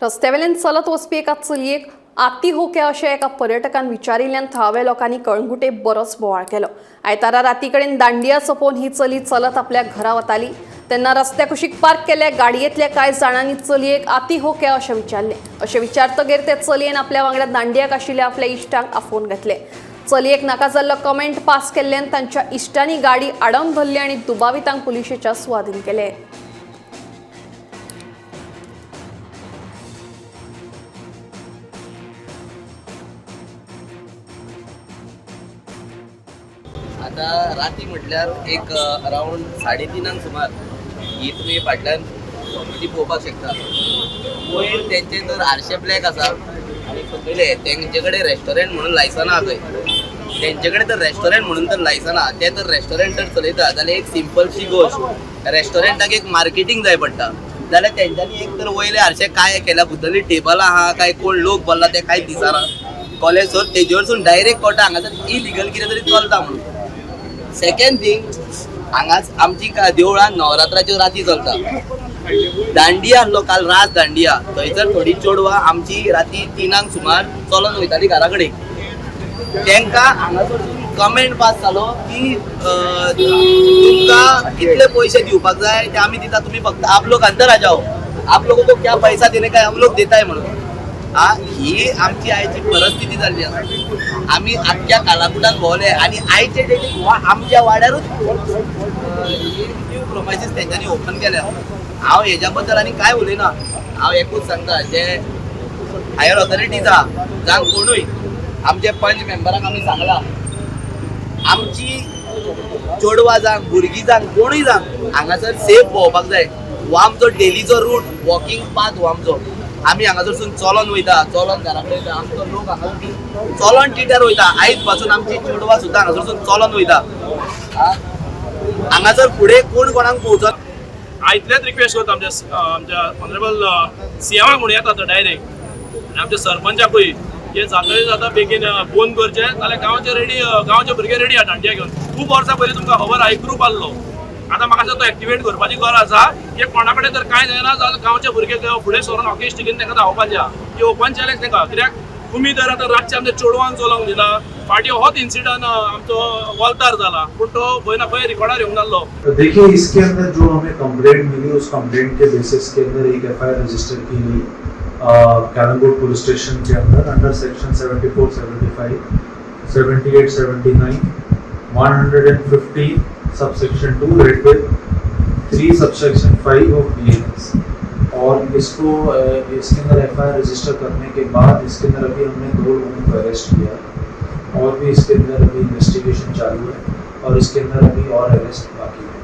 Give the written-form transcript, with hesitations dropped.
रस्त्यावेल्यान चलत वचपी एका चलयेक आती हो क्या अशें एका पर्यटकान विचारिल्ल्यान थळाव्या लोकांनी कळंगुटे बरोच बोवाळ केलो. आयतारा राती कडेन दांडिया सोंपोवन ही चली चलत आपल्या घरा वताली तेन्ना रस्त्या कुशीक पार्क केल्ल्या गाडयेंतल्या कांय जाणांनी चलयेक आती हो क्या अशें विचारलें. अशें विचारतगीर ते चलयेन आपल्या वांगडा दांडियाक आशिल्ल्या आपल्या इश्टांक आफोवन घेतले. चलयेक नाका जाल्लो कमेंट पास केल्ल्यान तांच्या इश्टांनी गाडी आडावन धरली आनी दुबावितांक पुलिशेच्या सुवादीन केले. आता राती म्हटल्यार एक अरावंड 3:30 सुमार ही तुमी फाटल्यान प्रॉपर्टी पळोवपाक शकता. वयर तेंचे तर आरशे ब्लॅक आसा आनी सकयले तेंचे कडेन रेस्टॉरंट म्हणून लायसन आहा. थंय तेंचे कडेन तर रेस्टॉरंट म्हणून तर लायसन आहा, ते तर रेस्टॉरंट जर चलयता जाल्यार एक सिंपलशी गोश्ट रेस्टॉरंटाक एक मार्केटींग जाय पडटा. जाल्यार तेंच्यांनी एक तर वयले आरशे काय केल्या बुद्दली टेबलां आहा, काय कोण लोक बसला ते कांय दिसना. कॉलेज सोड तेजेवरसून डायरेक्ट कळटा हांगासर इलिगल कितें तरी चलता म्हणून. सेकंड थिंग, हांगाच आमची देवळां नवरात्राच्यो राती चलता. दांडिया आसलो काल रात दांडिया, थंयसर थोडी चेडवां आमची राती 3 सुमार चलोन वयताली घरा कडेन. तेंकां हांगासरसून कमेंट पास जालो की तुमकां कितले पयशे दिवपाक जाय ते आमी दिता, तुमी फक्त आप लोग अंदर आ जाओ, आप लोगों को क्या पैसा देने का है, हम लोग देता है म्हणून. हा ही आमची आयची परिस्थिती जाल्ली आसा. आमी आख्ख्या कालाकुटान भोंवले आनी आयचे डेटीक हो आमच्या वाड्यारूच न्यू प्रोमायसीस तेंच्यांनी ओपन केल्या. हांव हेज्या बद्दल आनी कांय उलयना. हांव एकूच सांगता, जे हायर ऑथॉरिटीज आहा जावं कोणूय आमचे पंच मेंबरांक आमी सांगलां, आमची चेडवां जावं भुरगीं जावं कोणूय जावं हांगासर सेफ भोंवपाक जाय. हो आमचो डेलीचो रूट, वॉकिंग पाथ हो आमचो. आमी हांगासरसून चलोन वयता, चलोन घरा कडेन वयता. आमचो लोक हांगासरसून चलोन टिट्यार वयता. आयज पासून आमची चेडवां सुद्दां हांगासरसून चलोन वयता. हांगासर फुडें कोण कोणाक पळोवचो. हांव इतलेंच रिक्वेस्ट करता आमच्या आमच्या ऑनरेबल सीएमाक म्हणूं येता आतां डायरेक्ट आनी आमच्या सरपंचाकूय हे जाता जाता बेगीन बंद करचें, नाल्यार गांवचे रेडी, गांवचे भुरगे रेडी आहा दांडिया घेवन. खूब वर्सां पयलीं तुमकां खबर आहा एक ग्रूप आहलो, आतां म्हाका दिसता तो एक्टिवेट करपाची गरज आसा. की कोणा कडेन जर कांय जायना जाल्यार गांवचे भुरगे फुडें सरून हॉकी स्टिकीन तांकां धांवपाचें आहा. ही ओपन चॅलेंज तांकां, कित्याक तुमी जर आतां रातचे आमच्या चेडवांक चलोवंक दिना. फाटीं होच इन्सिडंट आमचो वॉल्तार जाला, पूण तो खंय ना खंय रिकॉर्डार येवंक नासलो. तो देखिए, इसके अंदर जो हमें कंप्लेंट मिली उस कंप्लेंट के बेसिस के अंदर एक एफआईआर रजिस्टर की गई कैलंगुट पुलिस स्टेशन के अंदर under section 74, 75, 78, 79, 115 sub section 2 read with 3 subsection 5 of BNS. और इसको इसके अंदर एफआईआर रजिस्टर करने के बाद इसके अंदर अभी हमने 2 लोगों को अरेस्ट किया और भी इसके अंदर अभी इन्वेस्टिगेशन चालू है और इसके अंदर अभी और अरेस्ट बाकी है.